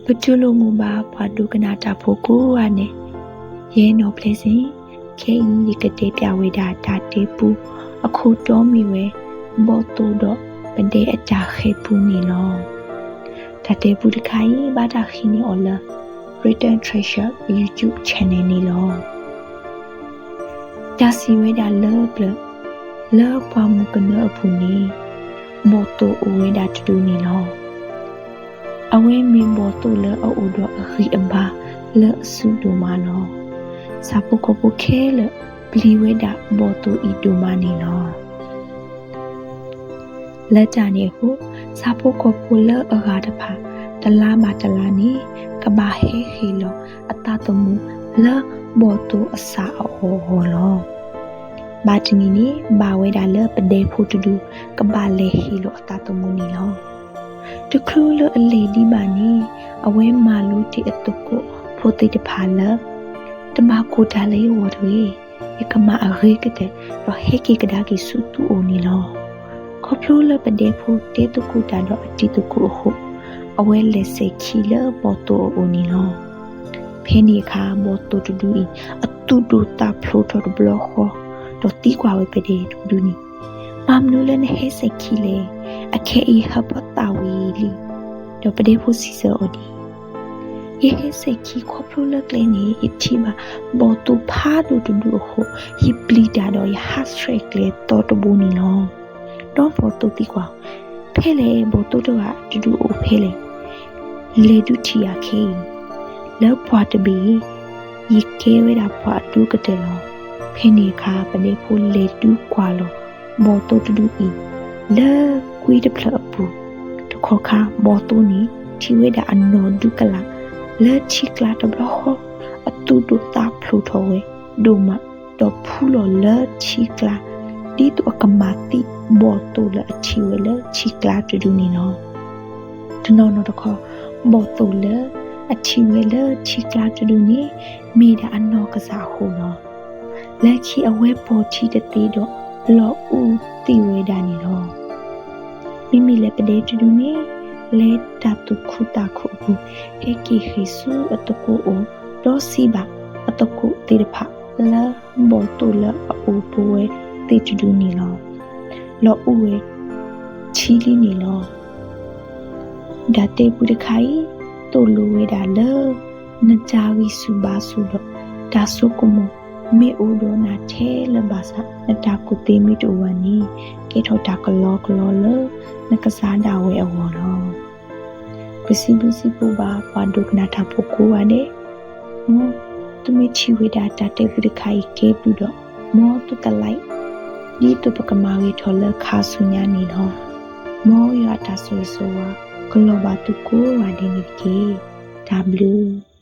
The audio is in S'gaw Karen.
ပတူၢ်လိာ်မုာ်ဘၣ်ပှၤဒိကနၣ်တၢ်ဖိကိးဂၤဒဲး, ယဲနီၢ်ဖျဲးစ့ၣ်, ခဲအံၤယကတဲပၠးဝဲဒၣ်တၢ်တဲပူ, အခိၣ်တီမ့ၢ်ဝဲ, ဘီၣ်သိၣ်ဒီးပဒဲအတၢ်ဃဲၤပူန့ၣ်လီၤ. တၢ်တဲပူတခါအံၤ ဘၣ်တၢ်ဟံးန့ၢ်အီၤလၢ Written Treasure YouTube channel န့ၣ်လီၤ. တၢ်စံးဝဲဒၣ်လၢပျၢၤ, လၢပှၢ်မုၢ်ကနၢအပူၤန့ၣ်, ဘီၣ်သိၣ်အိၣ်ဝဲဒၣ်တဒုန့ၣ်လီၤ. အဝဲမ့ၢ်ဘီၣ်သိၣ်လၢအအိၣ်ဒီးအဂံၢ်အဘါလၢအဆူၣ်ဒိၣ်မးလီၤ. ဆၣ်ဖိကီၢ်ဖိခဲလၢာ်ပျံၤဝဲဒၣ်ဘီၣ်သိၣ်အံၤဒိၣ်မးန့ၣ်လီၤ. လၢတၢ်န့ၣ်အဃိ, ဆၣ်ဖိကီၢ်ဖိလၢအဂၤတဖၣ် တလါဘၣ်တလါန့ၣ် ကဘၣ်ဟဲဟ့ၣ်လီၤအသးသမူလၢဘီၣ်သိၣ်အစၢ်အီၤအဂီၢ်လီၤ. ဘၣ်တနံၤန့ၣ် ဘၣ်ဝဲဒၣ်လၢပဒဲဖိတဒု ကဘၣ်လဲၤဟ့ၣ်လီၤအသးသမူန့ၣ်လီၤ. တချုးလၢအလဲၤဒံးဘၣ်န့ၣ်, အဝဲမၤလိတ့ၢ်အသကိးဖိသ့ၣ်တဖၣ်လၢ တဘၣ်ကိၢ်တၢ်လၢယဂီၢ်တဂ့ၤ, ယကမၤအဂ့ၤကတၢၢ် ဒီးဟဲက့ၤကဒါက့ၤဆူသုအိၣ်န့ၣ်လီၤ. ခီဖျိလၢပဒဲဖိတဲသကိးတၢ်ဒီးအတံၤသကိးအဃိ, အဝဲလဲၤစဲၤခံလၢဘီၣ်သိၣ်အအိၣ်န့ၣ်လီၤ. ဖဲန့ၣ်အခါ ဘီၣ်သိၣ်တဒုအံၤ အသူၣ်ဒိၣ်သးဖျိးထီၣ်တဘျီဃီ, ဒီးသံကွၢ်ဝဲပဒဲတဒုန့ၣ်, ဘၣ်မနုၤလၢနဟဲစဲၤခံလဲၣ်, အခဲအံၤဟၢဖၢသးဝံၤလံ. ဒီးပဒဲဖိစံးဆၢအီၤဒ်အံၤ, ယဟဲစဲၤခံခီဖျိလၢကျဲန့ၣ် ယထံၣ်ဘၣ်ဘီၣ်သိၣ်ဖးဒိၣ်တဒုအဃိ, ယပျံၤတၢ်ဒီးယဟးဆှဲးကျဲသီတဘိန့ၣ်လီၤ. ဒီးဘီၣ်သိၣ်သံကွၢ်, ဖဲလဲၣ်ဘီၣ်သိၣ်တဂၤတဒုအိၣ်ဖဲလဲၣ်, လဲၤဒုးထံၣ်ယၤခဲအံၤ, လၢပှၢ်တဘ့ၣ်အံၤ ယကဲဝဲဒၣ်ပှၤအဒိကတၢၢ်လီၤ. ဖဲန့ၣ်အခါ ပဒဲဖိလဲၤဒုးကွၢ်လီၤဘီၣ်သိၣ်တဒုအံၤ လၢကွံတဖျၢၣ်အပူၤ, တခီခါ ဘီၣ်သိၣ်န့ၣ် ထံၣ်ဝဲဒၣ်အနီၢ်ဒုကလး လၢထံကျါတဘျီဃီ, အသူၣ်ဒိၣ်သးဖျိးထီၣ်ဝဲဒိၣ်မး, ဒီးဖူလီၤလၢထံကျါ ဒ်သိးအကမၤသံဘီၣ်သိၣ်လၢအထံၣ်ဝဲလၢထံကျါတဒုန့ၣ်လီၤ. တနီၤနီၤတခီ, ဘီၣ်သိၣ်လၢအထံၣ်ဝဲလၢထံကျါတဒုန့ၣ် မ့ၢ်ဒၣ်အနီၢ်ကစၢ်အဃိလီၤ. လၢခံအဝဲပိာ်ထံတသ့ဒီး လီၤအူသံဝဲဒၣ်န့ၣ်လီၤ. မ့မ့ၢ်လၢပဒဲတဒုန့ၣ် လဲၤတၢ်သူၣ်ခုသးခုအပူၤ ဟဲက့ၤဃ့ၢ်ဆူအသကိးအိၣ် ဒီးစံးဘၣ်အသကိးသ့ၣ်တဖၣ်လၢ ဘီၣ်သိၣ်လၢအအိၣ်ပဝဲသ့ၣ်တဒုန့ၣ်လီၤ. လီၤအူဝဲထံလံန့ၣ်လီၤ. တၢ်တဲပူတခါအံၤ သိၣ်လိဝဲဒၣ်လၢ နတၢ်ဂံၢ်ဆူၣ်ဘါဆူၣ်ဒီး တၢ်ဆိကမိၣ် မ့ၢ်အိၣ်ဒီးနၤထဲလၢၤဘၣ်ဆၣ် နတၢ်ကူၣ်သ့မ့ၢ်တအိၣ်ဘၣ်န့ၣ် ကဲထီၣ်တၢ်ကလီကလီလၢ နကစၢ်ဒၣ်ဝဲအဂီၢ်လီၤ. ပစံးဘျုးစံးဖှိၣ်ဘၣ်ပှၤဒိကနၣ်တၢ်ဖိကိးဂၤဒဲး, မ်သုမ့ၢ်ထံၣ်ဝဲဒၣ်တၢ်တဲပူတခါအံၤကဲဘျုးဒီး မ်သုကlike ဒ်သိးပကမၤဂ့ၤထီၣ်လၢခါဆူညါန့ၣ်လီၤ. မ်ယွၤအတၢ်ဆိၣ်ဂ့ၤဆိၣ်ဝါ ကလီၤဘၣ်သုကိးဂၤဒဲးန့ၣ်တက့ၢ်. တၢ်ဘျုး